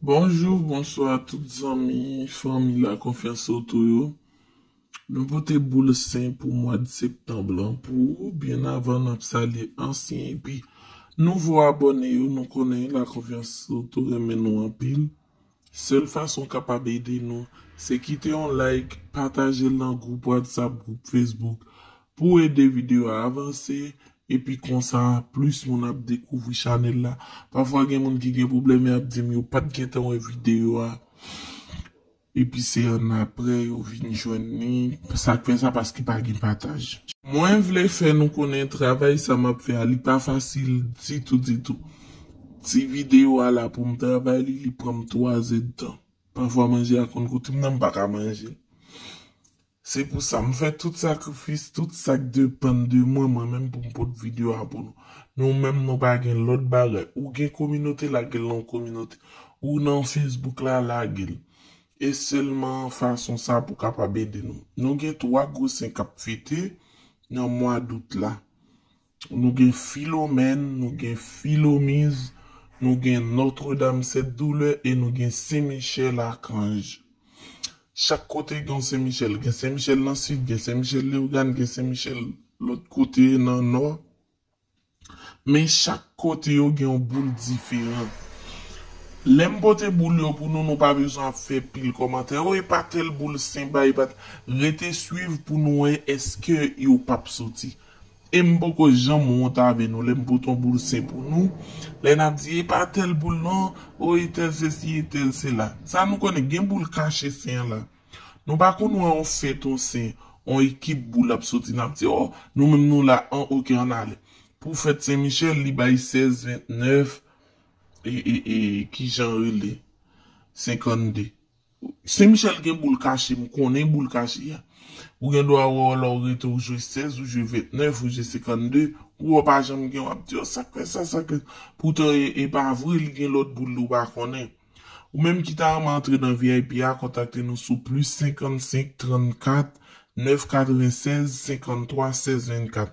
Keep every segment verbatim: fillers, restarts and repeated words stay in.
Bonjou, bonswa tout zanmi, fanmi La Confiance Auto yo. Nou pote boul sen pou mwa de septanm lan pou ou. Byen avan n ap salye ansyen epi nouvo abòne yo, nou konnen La Confiance Auto renmen nou anpil. Sèl fason w kapab ede nou, se kite yon like, pataje l nan gwoup WhatsApp, gwoup Facebook, pou ede videyo a avanse, epi konsa, plis moun ap dekouvri chanèl la. Pafwa gen moun ki gen pwoblèm, y ap di m yo pa t gentan wè videyo a. Epi se annapre yo vin jwenn li. Sa k fè sa? Paske pa gen pataj. Mwen vle fè nou konnen travay sa m ap fè a, li pa fasil ditou, ditou. Ti videyo a la pou m travay li, li pran m twa zè d tan. Pafwa manje a konn koute m nan, m pa ka manje. Se pou sa m fè tout sakrifis, tout sa k depann de mwen, mwen menm pou m pot videyo a pou nou. Nou menm nou pa gen lòt bagay. Ou gen kominote, lage l nan yon kominote. Ou nan Facebook la, lage l. E sèlman fason sa pou kapab ede nou. Nou gen twa gwo sen k ap fete nan mwa dout la. Nou gen Filomèn, nou gen Filomiz, nou gen Nòtredam Sèt Doulè e nou gen Sen Michèl Akanj. Chak kote gen yon Sen Michèl. Gen Sen Michèl nan sid, gen Sen Michèl Leyogàn, gen Sen Michèl lòt kote nan nò. Men chak kote yo gen yon boul diferan. Lè m pote boul yo pou nou, nou pa bezwen ap fè pil kòmantè. O, e pa tèl boul sen bay, e pa t-, rete swiv pou nou wè èske yo p ap soti. E m poko janm wont avè nou lè m pote yon boul sen pou nou. Lè n ap di, e pa tèl boul non, o, e tèl sesi, e tèl sela. Sa nou konnen, gen boul kache sen an la. Nou pa konn wè yon fèt, yon sen, yon ekip boul ap soti, n ap di, o, nou menm nou la, an, oke, ann ale. Pou fèt Sen Michèl, li bay sèz, ventnèf, e, e, e, kijan rele? Senkannde. Sen Michèl gen boul kache, m konnen boul kache a. Ou gen dwa wè lè w rete, ou jwe sèz, ou jwe ventnèf, ou jwe senkannde, ou wè pa janm gen, w ap di, o, sa k fè sa, sa k fè. Poutan, e, e pa vre, li gen lòt boul li w pa konnen. Ou menm ki ta renmen antre nan V I P a, kontakte nou sou plis senkannsenk, trannkat, nèf katrevensèz, senkanntwa, sèz vennkat.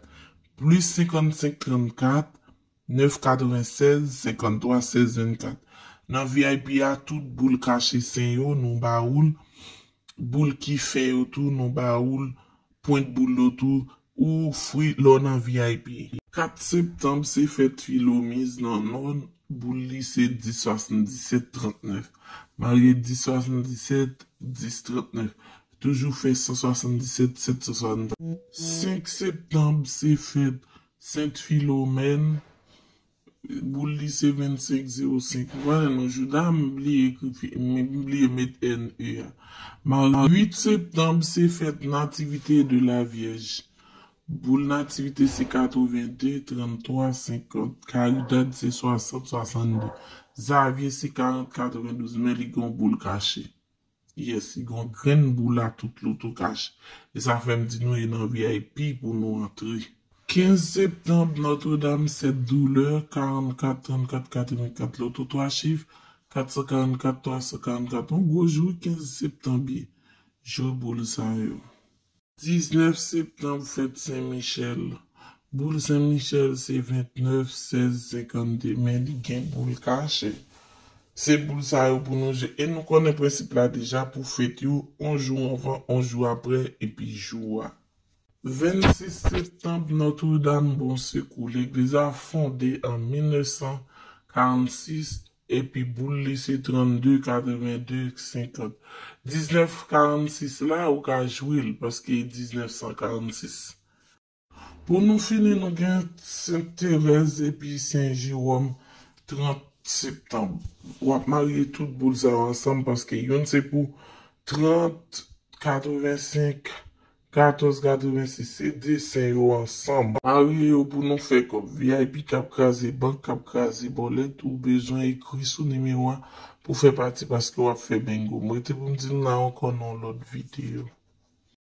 Plis senkannsenk, trannkat, nèf katrevensèz, senkanntwa, sèz vennkat. Nan V I P a, tout boul kache sen yo, nou ba ou l. Boul ki fè yo tou, nou ba ou l. Pwent boul yo tou, ou fri lè w nan V I P. Kat septanm, se fèt Filomiz nan Nò, boul li se dis swasanndisèt trannèf. Marye dis swasanndisèt, dis trannèf. Toujou fè san swasanndisèt, sèt san swasanndisèt. Senk septanm, se fèt Sent Filomèn, boul li se vennsenk zewo senk. Vwala, nou jouda, m bliye ekri fi-, m bliye met N E a. Marye uit septanm, se fèt Nativite de la Vyèj. Boul Nativite se katrevende, tranntwa, senkant. Karidad se swasant, swasanndez. Zavye se karant, katrevendouz. Men li gen yon boul kache. Yes, li gen yon grenn boul a tout loto kache. E sa fè m di nou e nan V I P pou nou antre. Kenz septanm, Nòtredam Sèt Doulè, karannkat, trannkat, katrevenkat, loto twa chif, kat san karannkat, twa san karannkat. Yon gwo jou kenz septanm ye. Jwe boul sa yo. Diznèf septanm, fèt Sen Michèl. Boul Sen Michèl se ventnèf, sèz, senkannde, men li gen boul kache. Se boul sa yo pou nou jwe. E nou konnen prensip la deja, pou fèt yo, yon jou anvan, yon jou apre, epi jou a. Vennsis septanm, Nòtredam Bon Sekou. Legliz la fonde an mil nèf san karannsis, epi boul li se trannde, katrevende, senkant. Diznèf karannsis la, ou ka jwe l, paske diznèf san karannsis. Pou nou fini, nou gen Sent Terèz epi Sen Jewòm, trant septanm. W ap marye tout boul sa yo ansanm, paske youn se pou trant, katrevensenk, katòz, katrevensis, se de sen yo ansanm. Marye yo pou nou fè kòb. V I P k ap kraze bank, k ap kraze bòlèt, ou bezwen ekri sou nimewo a pou fè pati, paske w ap fè bingo. M rete pou m di nou la ankò nan yon lòt videyo.